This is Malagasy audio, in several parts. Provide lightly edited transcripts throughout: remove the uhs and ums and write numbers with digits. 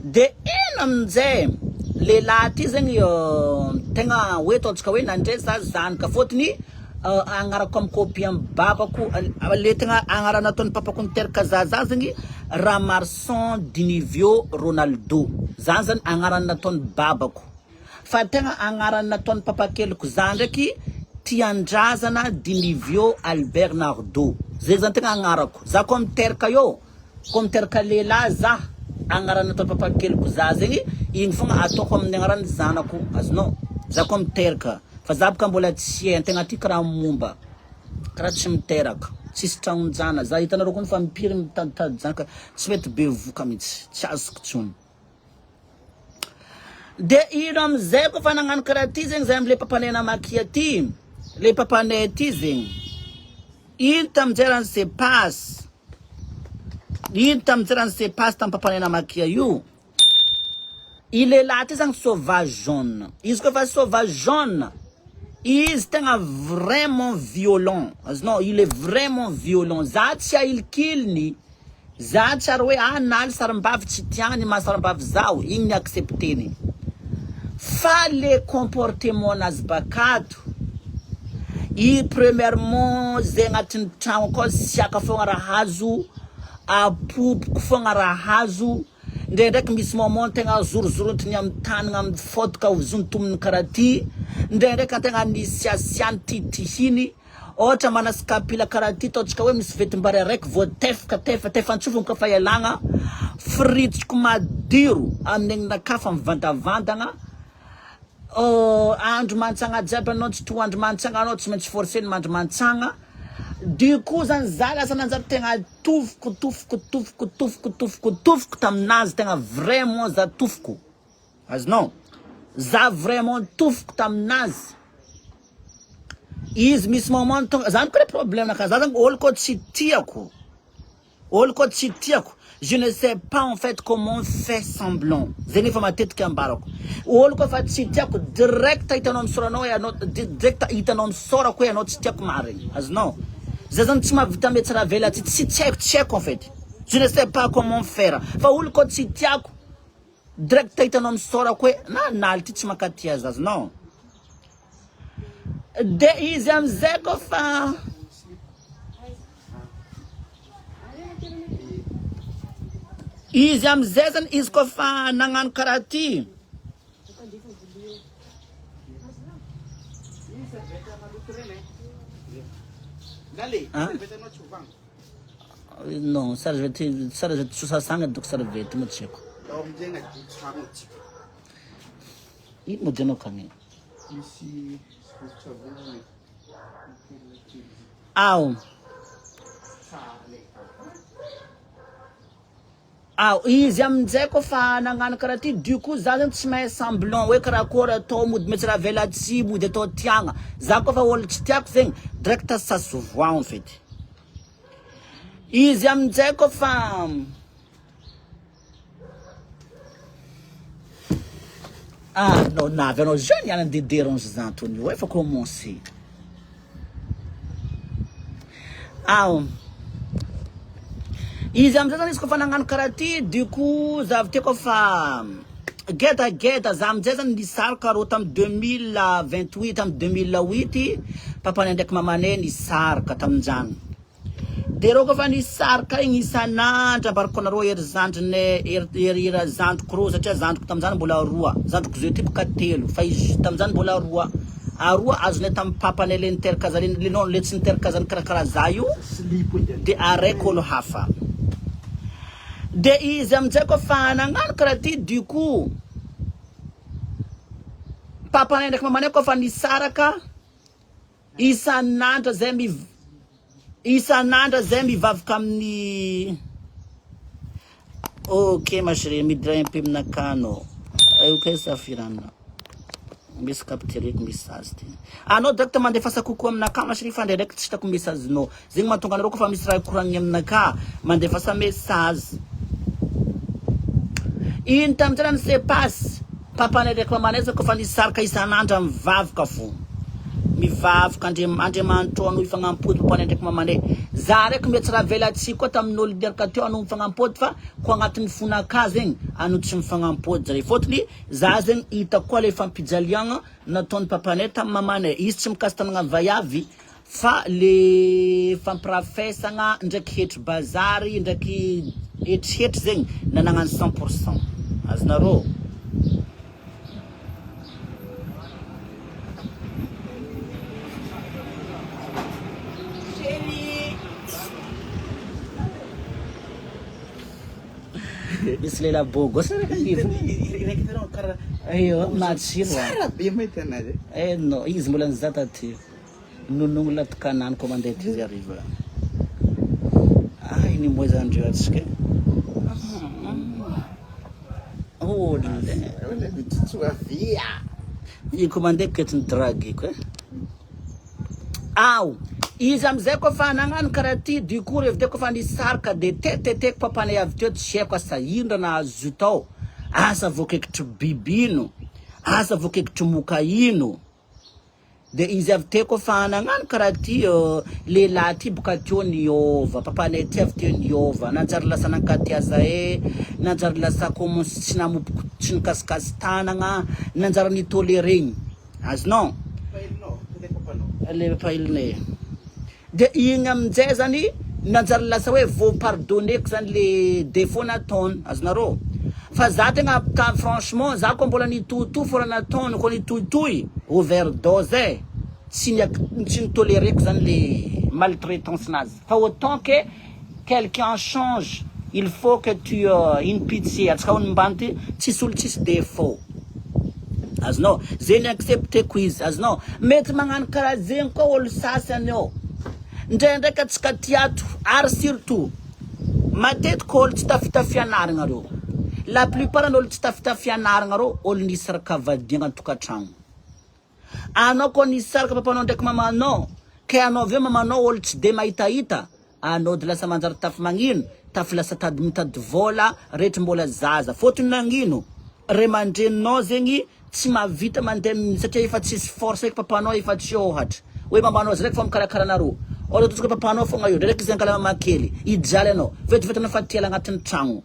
De ino aminjay lehilahy ty zegny tegna hoe ataontsika hoe nandray za zanaka fôtony agnarako amy copie amy babako le tegna agnarana nataon'ny papako niteraka za za zegny Ramarson Dinivio Ronaldo zany zany agnarana nataon'ny babako fa tegna agnarana nataon'ny papakeliko za ndraiky Tiandrazana Dinivio Albert Nardo zay zany tegna agnarako za koa miteraka eo Koa miteraka lehilahy zah, agnarana atao papakeliko zah zegny, igny fogna ataoko amin'ny agnaran'ny zanako, azonao? Zah koa miteraka, fa zah boka mbola tsy hay, antegna aty karaha momba, karaha tsy miteraka, tsisy tragnon-jana, zah hitanareo koa fa impiry mitaditady zanaka, tsy mety bevoka mintsy, tsy azoko tsony. De ino amizay koa fa nagnano karaha ty zegny zay amle papanay namakia ty, le papanay ty zegny, ino taminjay raha ni-se passe? Ino tamin'ity raha ni-se passe tamin'ny papanay namakia io? I lehilahy ty zany sauvage jaune. Izy koa efa sauvage jaune, izy tegna vraiment violent. Azonao, il est vraiment violent. Za tsy ahilikiliny, za tsy ary hoe ah naly sarimbavy tsy tiany maha sarimbavy zaho, igny ny accepter-ny. Fa le comportement nazy bakato, I premièrement zay agnatin'ny tragno akao siaka fogna raha azo, apopoko fogna raha azo, ndraindraiky misy moment tegna zorozorontiny amin'ny tanagna amin'ny fôtaka zontominy karaha ty, ndraindraiky antegna nisiasiany titihiny, ôhatra manasy kapila karaha ty ataontsika hoe misy vetimbary araiky voatefaka tefa tefantsofiny koa fa ialagna, firitiko madiro amin'ny aignanakahy fa mivandavandagna. Oh andro mantsagna jiaby anao tsy to andro mantsagna anao tsy maintsy forcer ny mandro mantsagna du coup zany za lasa nanjary tegna tofoko tofoko tofoko tofoko tofoko tofoko taminazy tegna vraiment za tofoko azonao za vraiment tofoko taminazy izy misy moment tonga zany koa le problème nakahy za zany olo koa tsy tiako Olo koa tsy tiako, je ne sais pas en fait comment fait semblant, zay nefa matetika ambarako, olo koa fa tsy tiako direct hitanao misoranao hoe anao direct hitanao misorako hoe anao tsy tiako marigny, azonao? Za zany tsy mahavita mihatsaravelatsihy, tsy tsy haiko tsy haiko en fait, je ne sais pas comment faire, fa olo koa tsy tiako direct hitanao misorako hoe na naly ty tsy mankatia za, azonao? De izy amizay koa fa. Izy amizay zany izy koa fa nagnano karaha ty. Non, serviette serviette tsy sasagna doko serviette moa tsy haiko. Ino moa dianao kany? Ao. Ao, izy aminjay koa fa nagnano karaha ty, du coup za zany tsy mahay semblant hoe karakôry atao mody mety raha velatsihy mody atao tiagna, za koa fa ôlo tsy tiako zegny direct ça se voit en fait, izy aminjay koa fa. Ah non navy anao jeune ihany andeha derange za tony io efa commencé. Ao. Izy amizay zany izy kofa nagnano karaha ty du coup za avy teo kofa gedageda za amizay zany nisaraka rô tamy 2028 tamy 2008 papanay ndraiky mamanay nisaraka taminjany. De reo koa fa nisarika igny isan'andro ambarako anareo ery zandrinay ery ery ery zandriko reo satria zandriko tamin'izany mbola roa zandriko zay ty boka telo fa izy tamin'izany mbola roa aroa azonay tamin'ny papanay le niteraka za le non le tsy niteraka za nikarakara za io de araiky olo hafa de izy aminjay koa fa nagnano karaha ty du coup papanay ndraiky mamanay koa fa nisaraka Isan'andro zay miv isan'andro zay mivavaka amin'ny Ok ma chérie midira MP aminakahy anao Ok Safirana misy captureko message ty anao direct mandefasa coucou aminakahy ma chérie fa ndraindraiky tsy hitako message nao zegny mahatonga anareo kofa misy raha koragniny aminakahy mandefasa message Ino tamin'izay raha ni-se passe? Papanay ndraiky mamanay zao kofa nisarika isan'andro mivavaka fo. Mivavaka Andria Andriamanitra ô anao hifagnampody papanay ndraiky mamanay. Za raiky mihatsiravelatsihy koa tamin'olo niaraka teo anao mifagnampody fa ko agnatin'ny fonakà zegny anao tsy mifagnampody zare fôtony za zegny hitako koa le fampijaliagna nataon'i papanay tamin'ny mamanay izy tsy mikasi-tanagna vaiavy fa le fampirafesagna ndraiky hetry bazary ndraiky hetrihetry zegny nanagnany 100% azonareo? Misy lehilahy beau gosse raiky agnivony. Raiky hitanao karaha Io matsiro. Tsara be mahita anazy. Eh non, izy mbola nizaha taty. Nonogno latikanany koa mandeha aty izy hariva. Ah, iny moezandreo atsika. Olona. Olona mitsotso avia. Iny koa mandeha ketiny dragueko eh. Ao! Izy amizay koa fa nagnano karaha ty du coup revy teo koa fa nisarika de teteteko papanay avy teo tsy haiko asa ino raha nahazo io tao asa voakaikitry biby ino asa voakaikitry moka ino de izy avy teo koa fa nagnano karaha ty lehilahy ty boka teo niôva papanay ty avy teo niôva nanjary lasa nankatia zahay nanjary lasa commence tsy namopoko tsy nikasikasy tanagna nanjary nitoleregny Azonao? Le pailonay. De igny aminjay zany nanjary lasa hoe vao pardonner-ko zany le défaut nataony. Azonareo? Fa za tegna ka franchement za koa mbola nitohitohy fô raha nataony koa nitohitohy overdose e, tsy ni- tsy nitolereko zany le maltraitance-nazy. Fa autant que quelqu'un change il faut que tu une pitié antsika hono mbanty tsisy olo tsisy défaut azonao zegny accepteko izy azonao mety magnano karaha zegny koa olo sasany eo ndraindraiky antsika aty ato ary surtout matetiky olo tsy tafita fianaragna reo la plupart ny olo tsy tafita fianaragna reo olo nisaraka vadiagna an-tokantragno Anao koa nisaraka papanao ndraiky mamanao kay anao aveo mamanao olo tsy de mahitahita anao de lasa manjary tafy magnino tafy lasa tady mitady vola retry mbola zaza fotony nagnino ray aman-dreninao zegny tsy mahavita mandeha satria efa tsisy force eky papanao efa tsy ohatra hoe mamanao azy raiky fô mikarakara anareo ohatra ataontsika hoe papanao fogna io ndraiky izy angala mama kely hijaly anao vetivety anao fa tia hiala agnatin'ny tragno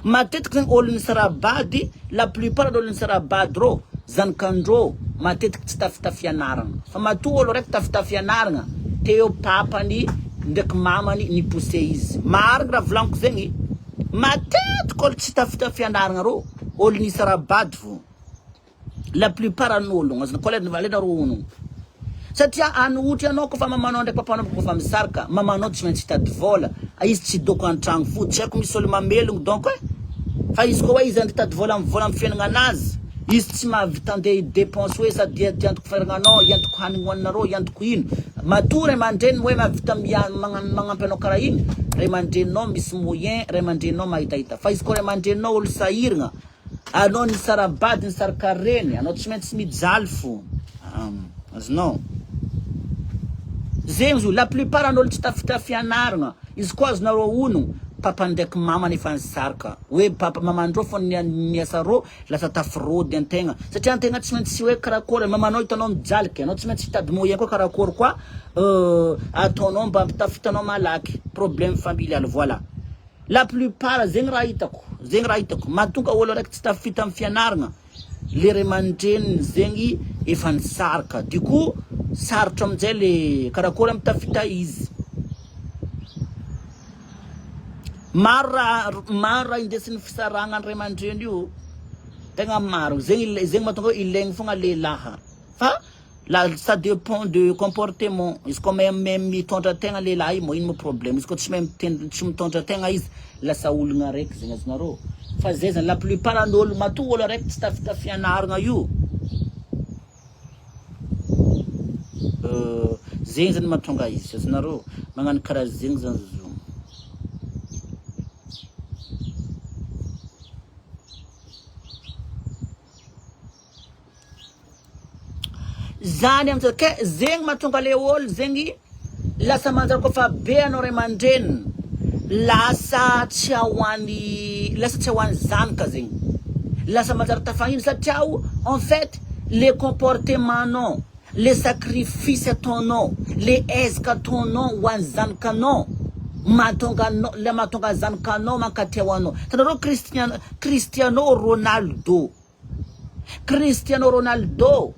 Matetiky zany olo nisara-bady, la plupart olo nisara-bady rô, zanakandrô matetiky tsy tafita fianaragna, fa matoa olo raiky tafita fianaragna teo papany ndraiky mamany ni-pousser izy, marigny raha volagniko zegny, matetiky olo tsy tafita fianaragna rô olo nisara-bady fô. La plupart an'ologno azonao koa alainareo honogno satria any ohatra anao kofa mamanao ndraiky papanao kofa misaraka mamanao tsy maintsy hitady vola izy tsy doko antragno fo tsy haiko misy olo mamelogno donc e fa izy koa hoe izy andeha hitady vola amin'ny vola amin'ny fiainagna anazy izy tsy mahavita andeha hi-depense hoe sady hiantoko fiainagnanao hiantoko hanigny hoaninareo hiantoko ino matoa ray aman-dreny hoe mahavita magnampy anao karaha igny ray aman-dreninao misy moyen ray aman-dreninao mahitahita fa izy koa ray aman-dreninao olo sahiragna Anao nisara-bady nisaraka reny anao tsy maintsy mijaly fo azonao zegny zo la plupart an'olo tsy tafita fianaragna izy koa azonareo ono papa ndraiky mamany efa nisaraka hoe papa mamandreo fô niasa rô lasa tafirôdy antegna satria antegna tsy maintsy hoe karakôry mamanao hitanao mijaly ke anao tsy maintsy hitady moyen koa karakôry koa ataonao mba ampitafitanao malaky problème familial voilà. La plupart zegny raha hitako, zegny raha hitako, mahatonga olo araiky tsy tafita am fianaragna le ray aman-dreniny zegny efa nisaraka du coup sarotra amizay le karakôry ampitafita izy. Maro raha maro raha indesin'ny fisarahagna ny ray aman-dreny io, tegna maro, zegny zegny mahatonga hoe ilaigny fogna lehilahy fa La ça dépend de comportement, izy koa mahay mahay mitondra tegna lehilahy io moa ino moa problème, izy koa tsy mahay miten- tsy mitondra tegna izy lasa ologna araiky zegny azonareo, fa zay zany la plupart ny olo matoa olo araiky tsy tafita fianaragna io zegny zany mahatonga izy azonareo, magnano karaha zegny zany zo. Zany amizay ke zegny mahatonga le olo zegny lasa manjary koa fa be anao ray aman-dreniny lasa tsy ahoany lasa tsy ahoany zanaka zegny lasa manjary tafagnino satria o en fait le comportement nao. Le sacrifice ataonao, le ezaka ataonao ho an'ny zanakanao mahatonga anao, le mahatonga zanakanao mankatia ho anao. Hitanareo Cristiano, Cristiano Ronaldo, Cristiano Ronaldo,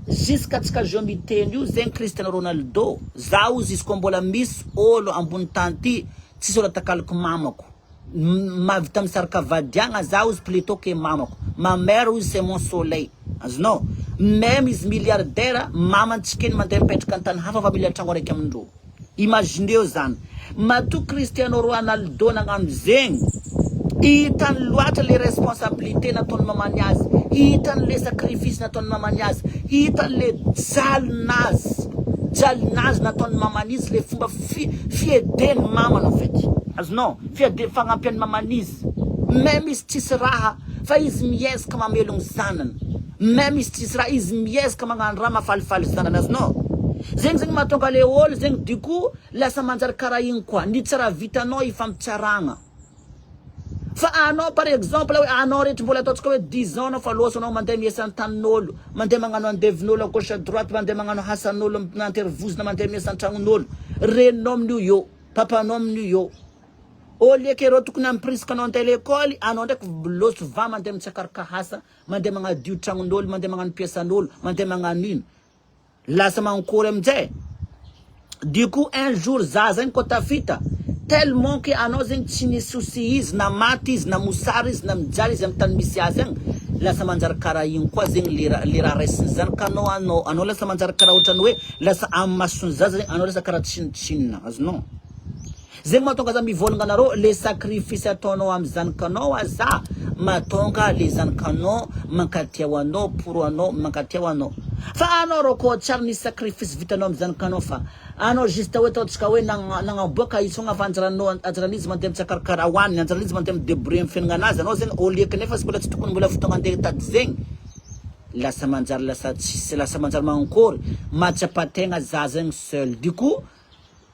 jusqu'à tsika zao miteny io zegny Cristiano Ronaldo, zaho izy koa mbola misy olo ambony tany ty tsisy olo atakaloko mamako. Mahavita misaraka vadiagna za ozy plutot que mamako, ma mère ozy c'est mon soleil, azonao? Même izy milliardaire, mamany tsy keny mandeha mipetraka antany hafa fa mila tragno araiky amindreo, imagineo zany, matoa Cristiano Ronaldo nagnano zegny, hitany loatra le responsabilité nataony mamany azy, hitany le sacrifice nataony mamany azy, hitany le jalinazy, jalinazy nataony mamany izy le fomba fi fiaideny mamany en fait. Azonao? Fiade fagnampian'ny mamany izy. Même izy tsisy raha fa izy miezaka mamelogno zanany. Même izy tsisy raha izy miezaka magnano raha mahafalifaly zanany. Azonao? Zegny zegny mahatonga le ôlo zegny du coup lasa manjary karaha igny koa. Ny tsy raha vitanao ifampitsaragna. Fa anao par exemple hoe anao rehetra mbola ataontsika hoe dix ans anao fa loso anao mandeha miasa an-tanin'olo, mandeha magnano andevin'olo à gauche à droite, mandeha magnano hasan'olo anterivozona, mandeha miasa an-tragnon'olo, reninao amin'io eo, papanao amin'io eo. Au lieu que reo tokony hampirisika anao handeha l'école, anao ndraiky loso va mandeha mitsakaroka asa, mandeha magnadio tragnon'olo, mandeha magnano piasan'olo, mandeha magnano ino. Lasa mankory aminjay. Du coup un jour za zegny koa tafita tellement que anao zegny tsy ni souci izy na maty izy na mosary izy na mijaly izy amy tany misy azy agny lasa manjary karaha igny koa zegny le raha le raha raisin'ny zanakanao anao anao lasa manjary karaha ohatrany hoe lasa amy mason'ny zaza zegny anao lasa karaha tsinontsinona azonao. Zegny mahatonga za mivolagna anareo le sacrifice ataonao amy zanakanao aza mahatonga le zanakanao mankatia ho anao pour anao mankatia ho anao fa anao rô kô tsary nisy sacrifice vitanao amy zanakanao fa anao juste hoe ataontsika hoe nagnaboaka izy fogna fa anjaranao anjaran'izy mandeha mitsakarakara hoaniny anjaran'izy mandeha mi debrouiller amy fiaignananazy anao zegny au lieu kanefa tsy mbola tsy tokony mbola fotoagna andeha hitady zegny lasa manjary lasa tsisy lasa manjary mankory mahatsapa tegna za zegny seul du coup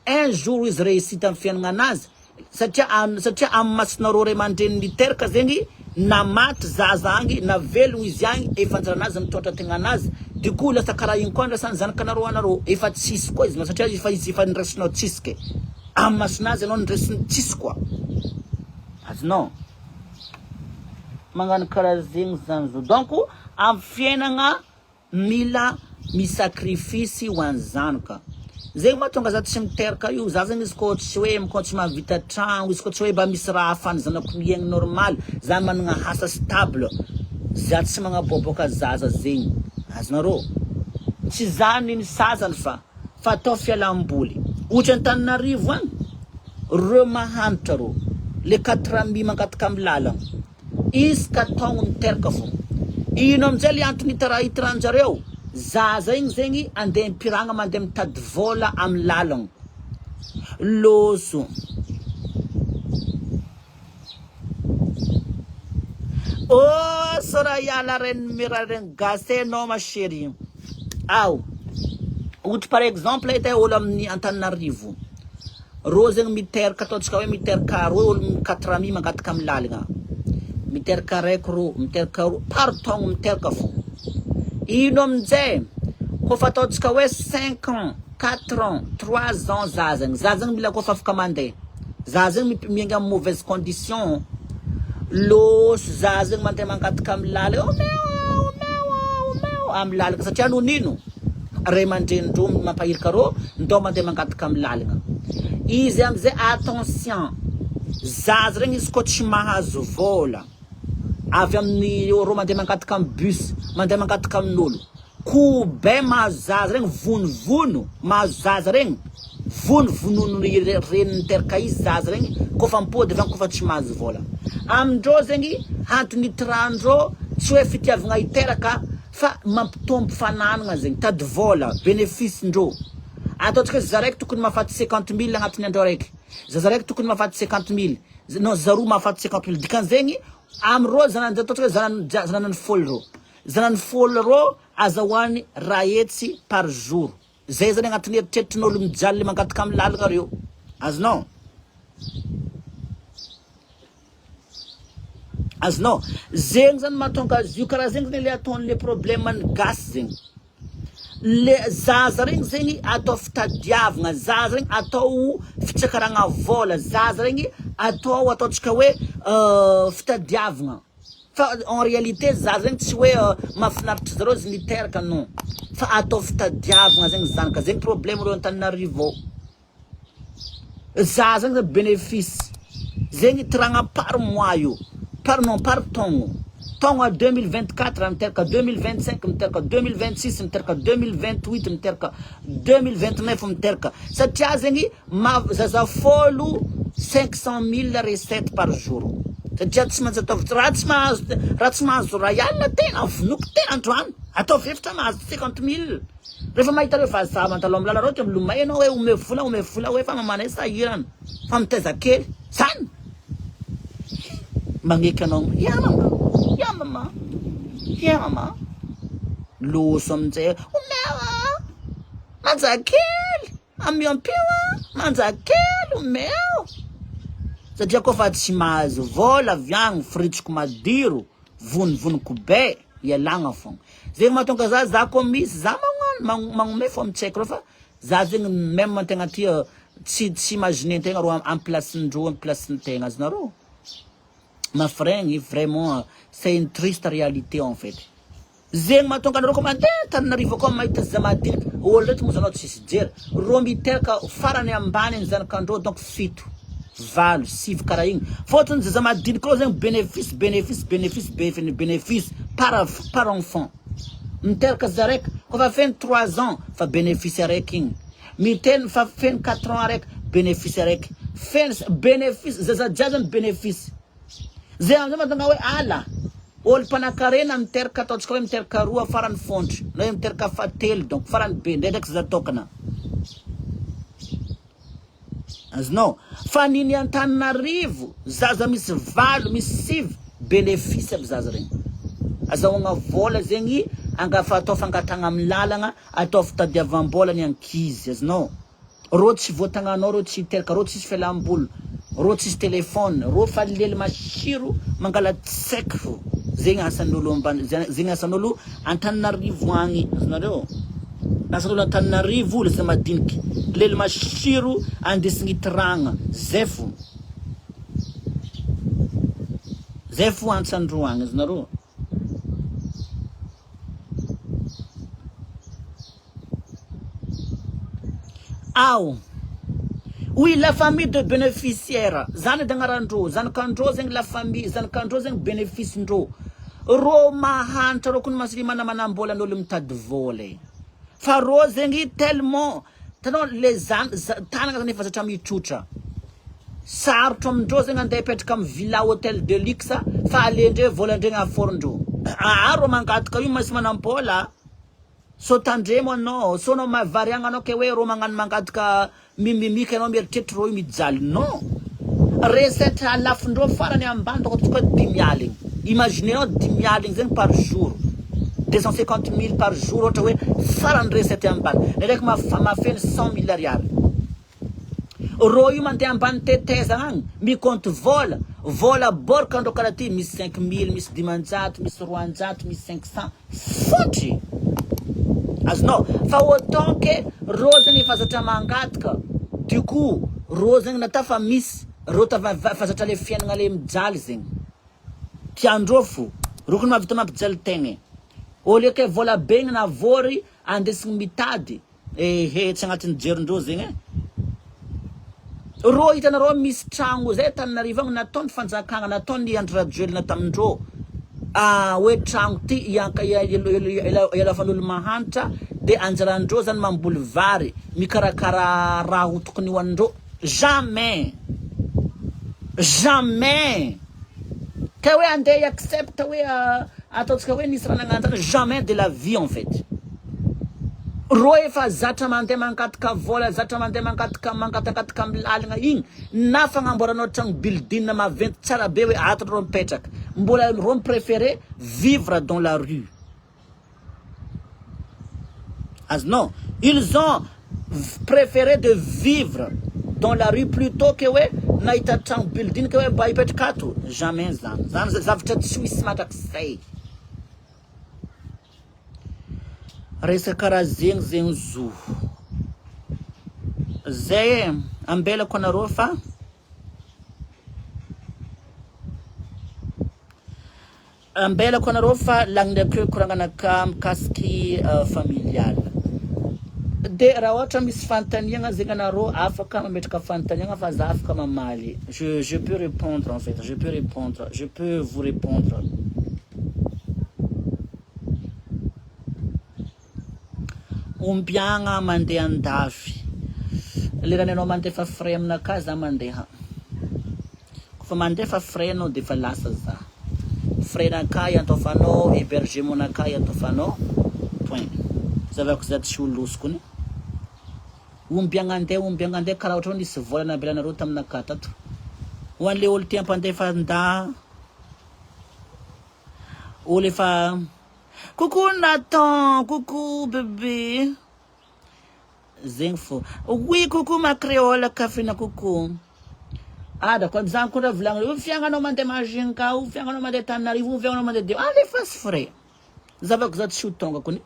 Un jour izy réussite am fiainagna anazy satria satria am masonareo ray aman-dreny niteraka zegny na maty zaza agny na velogno izy agny efa anjaranazy mitondra tegnanazy du coup lasa karaha igny koa lasa ny zanakanareo anareo efa tsisy koa izy satria efa izy efa niraisinao tsisy ke am masonazy anao niraisiny tsisy koa azonao magnano karaha zegny zany zo donc am fiainagna Mila mi sacrifice ho an'ny zanaka. Zegny mahatonga za tsy miteraka io, za zegny izy koa tsy hoe koa tsy mahavita tragno, izy koa tsy hoe mba misy raha ahafahan'ny zanako miaigny normal, za managna asa stable, za tsy magnaboaboaka zaza zegny, azonareo? Tsy za nino sasany fa fa atao fialamboly, ohatra Antananarivo agny, reo mahantra reo, le quatre mille mangataka amy lalagna, Isaka taogno miteraka fô. Ino amizay le antony itiranjareo? Zaza igny zegny andeha mpiragna mandeha mitady vôla amy lalagna. Loso. Oh Soraya la reine mira reine gasy enao ma chérie. Ao. Ohatra par exemple edy olo amin'ny Antananarivo. Rô zegny miteraka ataontsika hoe miteraka roe olo quatre amis mangataka amy lalagna, miteraka raiky rô, miteraka roa, par taogno miteraka fô, ino aminjay kôfa ataontsika hoe cinq ans, quatre ans, trois ans zaza igny, zaza igny mila kôfa afaka mandeha, zaza igny miaigna amy mauvaise condition, lôso zaza igny mandeha mangataka amy lalagna, omeo omeo omeo amy lalagna satria noho n'ino? Ray aman-drenin-dreo mampahirika reo ndao mandeha mangataka amin'ny lalagna. Izy amizay attention zaza regny izy koa tsy mahazo vôla avy amin'ny reo mandeha mangataka amin'ny bus, mandeha mangataka amin'olo, kobe mahazo zaza regny vonovono mahazo zaza regny, vonovonoin'ny reniny niteraka izy zaza regny kôfa mipody avy any kôfa tsy mahazo vôla. Amindreo zegny antony itirandreo tsy hoe fitiavagna hiteraka Fa mampitombo fananagna zegny, tady vôla, bénéfice ndrô. Ataontsika hoe zaza raiky tokony mahafaty cinquante mille agnatin'ny andro araiky, zaza raiky tokony mahafaty cinquante mille, non zaza roa mahafaty cinquante mille, dikan'izegny am'rô zana- ataontsika hoe zana- zanany fôlo rô, zanany fôlo rô azahoany ray hetsy par jour, zay zany agnatin'ny eritreritrin'ôlo mijaly le mangataka amy lalagna reo, azonao? Azonao? Zegny zany mahatonga azy io karaha zegny zany le ataon'le problème ny gasy zegny. Le zaza regny zegny atao fitadiavagna, zaza regny atao fitsakaragna vôla, zaza regny atao ataontsika hoe fitadiavagna fa en réalité zaza regny tsy hoe mahafinaritra zareo izy miteraka non fa atao fitadiavagna zegny zanaka, zegny problème reo Antananarivo ao. Za zegny zany benefice zegny tiragna par mois io par non par taogno taogno 2024 miteraka 2025 miteraka 2026 miteraka 2028 miteraka 2029 miteraka satria zegny ma zaza fôlo 500 mille recette par jour satria tsy maintsy ataovy raha tsy mahazo raha tsy mahazo ray alina tena vonoiko tena androany ataovy efitra mahazo 50 mille. Rehefa mahita reo vazaha mandalo am lala reo de milomay ianao hoe omeo vola omeo vola hoe fa mamanay sahirana fa mitaiza kely zany magneky anao ya mama ya mama ya mama loso aminjay omeo a manja kely ameo ampio a manja kely omeo satria koa fa tsy mahazo vola avy agny fritsiko madiro vonivoniko be ialagna fogna Zegny mahatonga za, za koa misy za magnano magnome fô tsy haiko reo fa za zegny meme antegna aty tsy tsy imaginer ntegna rô am place-ndreo am place-ntegna azonareo? Mafiregny vraiment c'est une triste réalité en fait, zegny mahatonga anareo koa mandeha Antananarivo akao mahita zaza madiniky ôlo reto moa zanao tsisy jery, rô miteraka farany ambany ny zanakandreo donc fito, valo, sivy karaha igny, fôtony zaza madiniky reo zegny benefice benefice benefice be benefice par par enfant, miteraka zaza araiky kôfa feno trois ans fa benefice araiky igny, miteny fa feno quatre ans araiky benefice araiky, feno benefice zaza jiaby zany benefice, zay amizay mahatonga hoe ala ôlo mpanakarena miteraka ataontsika hoe miteraka roa farany fôntry na hoe miteraka fahatelo donc farany be ndraindraiky zaza tokana. Azonao? Fa ny ny Antananarivo zaza misy valo misy sivy benefice aby zaza regny. Azahoagna vôla zegny angafa atao fangatahagna amin'ny lalagna, atao fitadiavam-bôla ny ankizy, azonao? Rô tsy voatagnanao rô tsy hiteraka, rô tsisy fialamboly, rô tsisy téléphone, rô fa lely masiro mangala tseky fô, zegny asan'olo ambany zegny asan'olo Antananarivo agny, azonareo? Asan'olo Antananarivo lasa madiniky, lely masiro andesigny itiragna, zay fo, zay fo antsandreo agny, azonareo? Ao. Oui, la famille de bénéficiaires. Zany edy agnarandreo. Zanakandreo zegny la famille, zanakandreo zegny bénéfice-ndreo. Rô mahantra rô kony masy manamanam-bola ny olo mitady vôla e. Fa rô zegny tellement, hitanao le zan- tanagna zany efa zatra mitrotra. Sarotro amindreo zegny andeha hipetraka amy villa hotel de luxe fa alendreo vôlandreo aforondreo. Aa rô mangataka io masy manam-bola. Sao tandremo anao, sao anao mahavariagna anao ke hoe rô magnano mangataka mimimika anao mieritreritry rô io mijaly non! Recette alafondreo farany ambany tokony ataontsika hoe dimy aligny, imaginez-nao dimy aligny zegny par jour, 250 mille par jour ohatra hoe farany recette ambany, ndraindraiky mahafeno 100 mille ariary. Rô io mandeha ambany tetezana agny mi-compte vôla, vôla bôrka andreo karaha ty misy 5000, misy 500, misy 200, misy 500, fotry! Azonao? Fa autant que rô zegny efa zatra mangataka, du coup rô zegny natao fa misy, rô tafa efa zatra le fiaignana le mijaly zegny, tiandreo fo, rô kony mahavita mampijaly tegna e, au lieu que vôla be igny navôry andesigny mitady, Ehe tsy agnatin'ny jerindreo zegny e. Rô hitanareo misy tragno zay Antananarivo agny nataony fanjakagna nataony Andry Rajoelina tamindreo ah hoe tragno ty ianka ialafan'olo mahantra de anjarandreo zany mamboly vary mikarakara raha ho tokony hoanindreo jamais jamais ka hoe andeha hi-accepte hoe ataontsika hoe nisy raha nagnano zany jamais de la vie en fait. Rô efa zatra mandeha mangataka vôla, zatra mandeha mangataka mangatangataka amin'ny lalagna igny, na fagnamboaranao tragno building maventy tsara be hoe ato rô mipetraka, mbola rô mi-préférer vivre dans la rue. Azonao? Ils ont préféré de vivre dans la rue plutôt que hoe nahita tragno building ka hoe mba hipetraka ato, jamais zany, zany zavatra tsy ho hisy mandrakizay. Resaka karaha zegny zegny zo. Zay e, ambelako anareo fa ambelako anareo fa lagniny akeo koragnanakahy mikasiky familial. De raha ohatra misy fanontaniagna zegny anareo afaka mametraka fanontaniagna fa za afaka mamaly. Je je peux répondre en fait, je peux répondre, je peux vous répondre. Ombiagna mandeha andafy. Lerany anao mandefa frais aminakahy za mandeha. Kofa mandefa frais anao defa lasa za. Frais nakahy antofanao, hébergement nakahy antofanao, point. Zavako za tsy ho losokony. Ombiagna andeha, ombiagna andeha karaha ohatra hoe nisy vola nabelanareo taminakahy tato. Ho an'le olo tia ampandefa nda olo efa Coucou Nathan, coucou bébé. Zegny fô. Oui, coucou ma créole Kafrina, coucou. Ah d'accord, zany koa raha volagnina, io fiaignanao mandeha Majunga, io fiaignanao mandeha Tananarivo, io fiaignanao mandeha Diego. Alefaso frais. Zavako za tsy ho tonga kony.